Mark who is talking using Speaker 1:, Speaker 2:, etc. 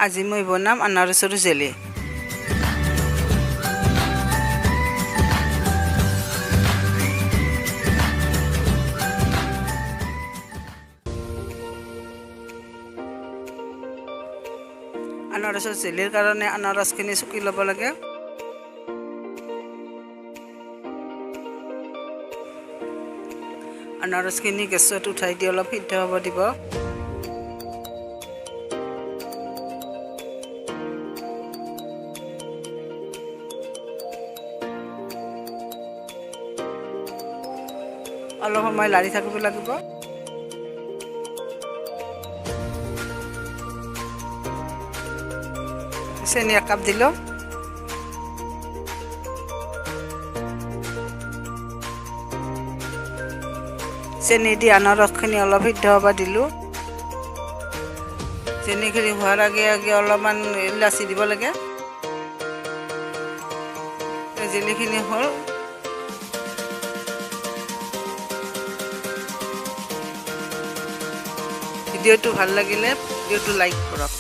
Speaker 1: আজি মই বনাম আনাৰসৰ জেলি। আনাৰসৰ জেলিৰ কাৰণে আনাৰসখিনি চুকি ল'ব লাগে। আনাৰসখিনি গেছত উঠাই দি অলপ সিদ্ধ হ'ব দিব। অলপ সময় লাৰি থাকিব লাগিব। চেনি একাপ দিলোঁ। চেনি দি আনাৰসখিনি অলপ সিদ্ধ হ'ব দিলোঁ। চেনিখিনি হোৱাৰ আগে আগে অলপমান ইলাচি দিব লাগে। জেলিখিনি হ'ল। ভিডিঅ'টো ভাল লাগিলে ভিডিঅ'টো লাইক কৰক।